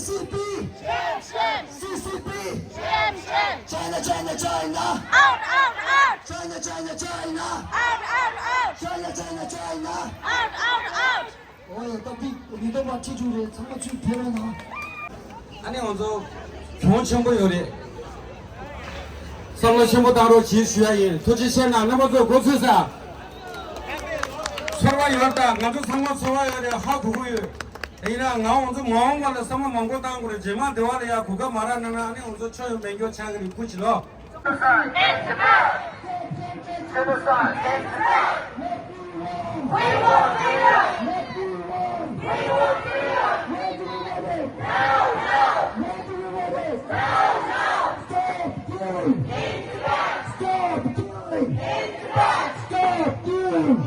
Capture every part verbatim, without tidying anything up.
C P! Shame, shame! C C P! Shame, shame! China, China, China! Out, out, out! China, China, China! Out, out, out! China, China, China! Out, out, out! ཨོ་ཡ། སྟབས་བདེ་མི་འདུག་པ། ཁྲིད་རྒྱུ་རེད། ཚང་མ་ཚུར་ཕེབས་རོགས་གནང་། ཨ་ནི་ང་ཚོ་གྱོང་ཆེན་པོ་ཡོད་རེད། བསམ་བློ་ཆེན་པོ་བཏང་རོགས་གྱིས་ཞུ་ཡ་ཡིན། ཐུགས་རྗེ་ཆེ་གནང་། རྣམ་པ་ཚོ་འགོ་ཚུགས་ས། ཚོར་བ་ཡོད་ད། ང་ཚོ་ཚང་མ་ཚོར་བ་ཡོད་རེད། ཧ་གོ་གི་ཡོད། ཡིན་ན་ང་ང་ཚོ་མ་འོངས་པ་ལ་བསམ་བློ་མང་པོ་བཏང་དགོས་རེད། རྗེས་མ་བདེ་བ་ལ་ཡ་གོ་སྐབས་མ་རག་གནང་ན། ཨ་ནི་ང་ཚོ་ཆོ་ཡོང་མེད་འགྱོ་ཆགས་ཀྱི་རེད། ཁུ་ཅི་ལོ། Genocide! Genocide! We want freedom! We want freedom! Now, now! Now, now! Stop killing! Stop killing! Stop killing!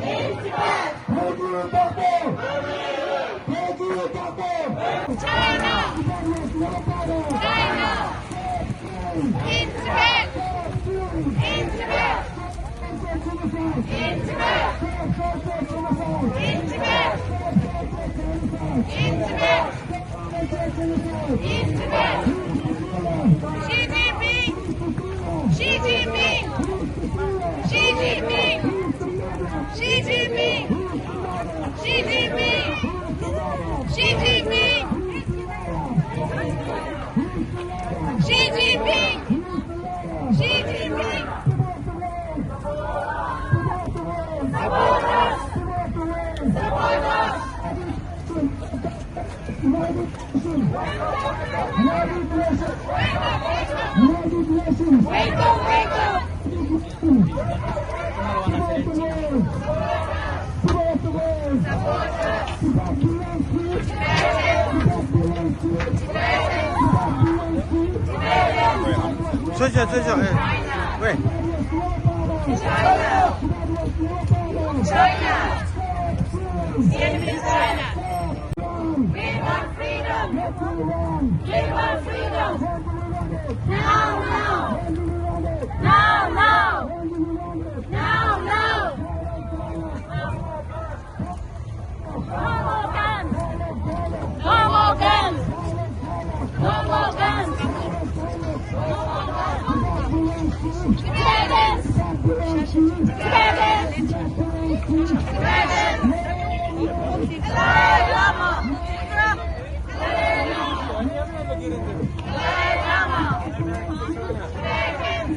China! China! In Tibet! In Tibet! In Tibet! In Tibet! In Tibet! Xi Jinping! Xi Jinping! Xi Jinping! Xi Jinping! Xi Jinping! Xi Jinping! Xi Jinping! Xi Jinping! Support us! Support us! Wake up, wake up! ཚོས་ཤོག་ཚོས་ཤོག་ཨེ། ཝེ། China! We want freedom! We want freedom! Now, now! Now, now! Now, now! No more guns! No more guns! No more guns! Tibetans! Tibetans! Tibetans! Dalai Lama! Dalai Lama! Dalai Lama! Tibetans!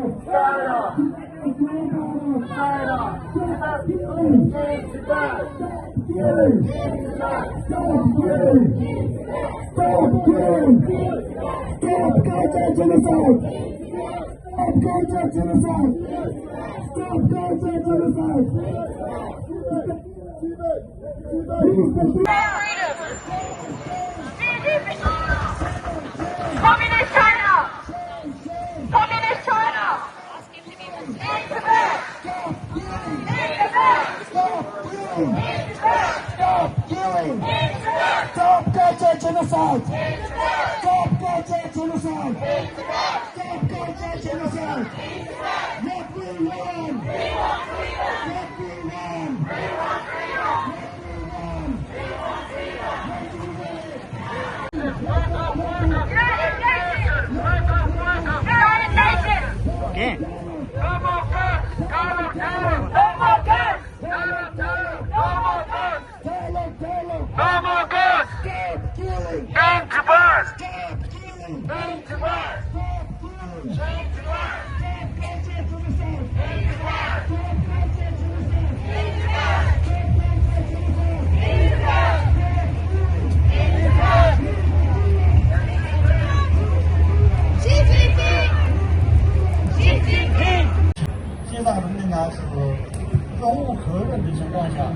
China! China! China! China! China! China! Stop killing! Stop killing! Stop killing! Stop culture genocide! Stop culture genocide! Stop culture genocide! Communist China! Communist China! Stop killing! Stop killing! Stop killing! Stop culture genocide! Stop culture genocide! Stop culture genocide! What we want! What we want! What we want! What we want! 情况下，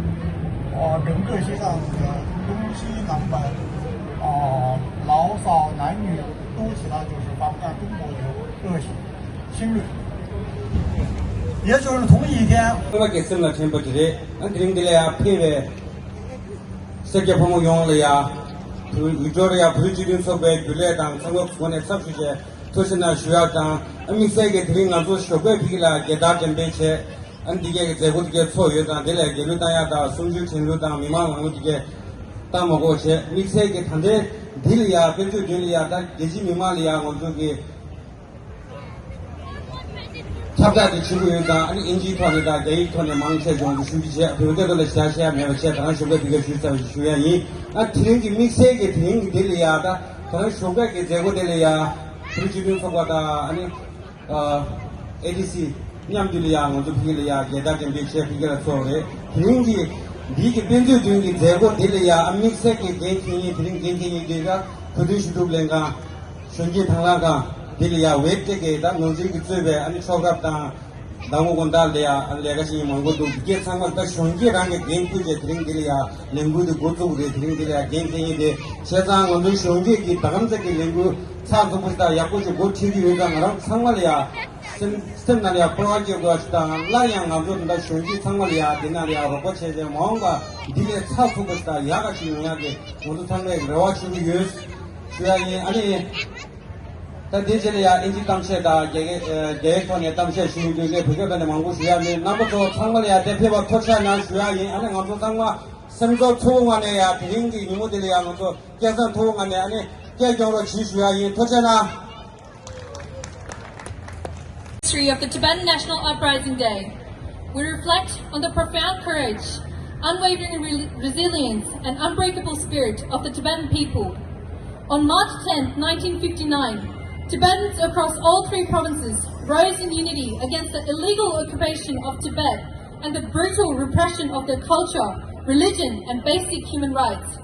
呃，整个西藏的东西南北，呃，老少男女都起来就是反抗中国的热血心率。也就是同一天， ཚང་མ་གི་སེམས་ལ་དྲན་པ་དེ་རེད། ཨ་དེ་རིང་འདི་ལ་ཡང་ཕེབས་པའི་སེར་སྐྱ་ཕོ་མོ་ཡོངས་ལ་ཡང་བོད་ཡུལ་གྲོལ་ཡང་བོད་རིགས་སྤྱི་མཐུན་ཚོགས་པའི་རྒྱུན་ལས་དང་ཚང་མ་གོ་གནས་ཚབ་ཞུ་བྱས་ཐུགས་རྗེ་གནང་ཞུ་ཡག་དང་། ཨ་དམིགས་བསལ་གྱི་དེ་རིང་ང་ཚོ་ཞོགས་པའི་ཕི་གི་ལ་རྒྱལ་དར་འགྲེམས་སྤེལ་བྱས། ཨ་ནི་འདི་གའི་གི་མཛད་སྒོ་དེ་གའི་ཚོགས་ཡོད་དང་། དེ་ལ་རྒྱལ་གླུ་བཏང་ཡག་དང་གསུང་ཆོས་དྲན་གླུ་དང་མི་མང་ལངས་གླུ་དེ་གའི་བཏང་མ་དགོས་བྱས། དམིགས་བསལ་གྱི་ད་ལྟའི་འདི་ལ་ཡ་དཔེ་མཛོད་མདུན་ལ་ཡ་ད་རྒྱལ་སྤྱིའི་མི་མང་ལ་ཡ་ང་ཚོ་གི་ཁྱབ་བསྒྲགས་དེ་བྱེད་དགོས་ཡོད་དང་། ཨ་ནི་ཨིན་ཇིའི་ཐོག་ནས་དང་རྒྱ་ཡིག་ཐོག་ནས་མང་ཆེ་ཡོངས་སུ་ཞུ་རྒྱུ་བྱས། བོད་སྐད་ཐོག་ལ་བཞག་བཤད་ཡ་མེད་པ་བྱས། ད་རང་ཞོགས་པའི་འདི་གའི་ཞུས་ཚར་བ་ཞིག་ཞུ་ཡ་ཡིན། ཨ་དེ་རིང་གི་དམིགས་བསལ་གྱི་དེ་རིང་འདི་ལ་ཡ་ད་ད་རང་ཞོགས་པའི་གི་མཛད་སྒོ་དེ་ལ་ཡ་བོད་སྤྱི་མཐུན་ཚོགས་པ་དང་ཨ་ནི། ཨ་ཨེ་ཌི་སི་མཉམ་དུ་ལ་ཡ་ང་ཚོ་ཕ་གི་ལ་ཡ་རྒྱལ་དར་འགྲེམས་སྤེལ་བྱས་ཕ་གི་ལ་ཚོགས་རེད། དེ་རིང་གི་འདི་གི་དཔེ་མཛོད་མདུན་གྱི་མཛད་སྒོ་འདི་ལ་ཡ་ཨ་དམིགས་བསལ་གྱི་འགན་འཁྱེར་མཁན། དེ་རིང་འགན་འཁྱེར་མཁན་འདི་ལ་བོད་དོན་ཞུ་གཏུག་ལྷན་ཁང་། གཞོན་སྐྱེས་དང་བླངས་ཁང་། འདི་ལ་ཡ་ཝེབ་སྟེགས་ཀྱི་ད་ནོར་འཛིན་གྱིས་གཙོས་པའི་ཨ་ནི་ཆོག་རབ་དང་། ཟླ་ངོ་དགོང་དག་ལ་ཡ་ཨ་ནི་ལས་ཀ་བྱེད་མཁན་མང་པོ་འདུག་འདི་གས་ཚང་མ་ད་གཞོན་སྐྱེས་རང་གི་འགན་ཁུར་བྱས་དེ་རིང་འདི་ལ་ཡ་ལས་འགུལ་འདི་འགོ་བཙུགས་རེད། དེ་རིང་འདི་ལ་ཡ་འགན་འཁྱེར་མཁན་དེ་བྱས་ཙང་ང་ཚོ་གཞོན་སྐྱེས་ཀྱི་ད་གམ་ཚེ་གི་ལས་འགུལ་ཚགས་ཚུད་པོ་ཞིག་དང་ཡག་པོ་ཞིག་འགོ་ཁྲིད་ཀྱི་ཡོད་ཙང་། ང་རང་ཚང་མ་ལ་ཡ་སེམས་སེམས་ནང་ལ་ཡ་སྤོབས་པ་སྐྱེ་དགོས་པ་ཞིག་དང་། སླར་ཡང་ང་ཚོ་ད་ལྟ་གཞོན་སྐྱེས་ཚང་མ་ལ་ཡ་འདི་ནང་ལ་ཡ་རོགས་པ་བྱས་ཏེ་མ་འོངས་པ་འདི་ལས་ཚགས་ཚུད་པོ་ཞིག་དང་ཡག་ག་ཞིག་ཡོང་ཡག་གི་ང་ཚོ་ཚང་མས་རེ་བ་ཞུ་གི་ཡོད་ཞུ་ཡ་ཡིན། ཨ་ནི་ད་འདི་རྗེས་ལ་ཡ་ཨིན་ཇི་གཏམ་བཤད་དང་རྒྱ་སྐད་རྒྱ་ཡིག་ཐོག་ནས་གཏམ་བཤད་ཞུ་གི་འདུག་གས། བོད་སྐད་ཐོག་ནས་མང་པོ་ཞུ་ཡ་མེད། རྣམ་པ་ཚོ་ཚང་མ་ལ་ཡ་དེ་ཕེབས་པར་ཐུགས་རྗེ་གནང་ཞུ་ཡ་ཡིན། ཨ་ནི་ང་ཚོ་ཚང་མ་སེམས་ཚོར་ཚ་བོ་ངང་ནས་ཡ་དེ་རིང་གི་ཉིན་མོ་འདི་ལ་ཡ་ང་ཚོ་སྐལ་བཟང་ཐུབ་པོ་ངང་ནས་ཨ་ནི་སྐད་རྒྱག་རོགས་གྱིས་ཞུ་ཡ་ཡིན། ཐུགས་རྗེ་གནང་། History of the Tibetan National Uprising Day. We reflect on the profound courage, unwavering re- resilience, and unbreakable spirit of the Tibetan people. On March tenth, nineteen fifty-nine, Tibetans across all three provinces rose in unity against the illegal occupation of Tibet and the brutal repression of their culture, religion, and basic human rights.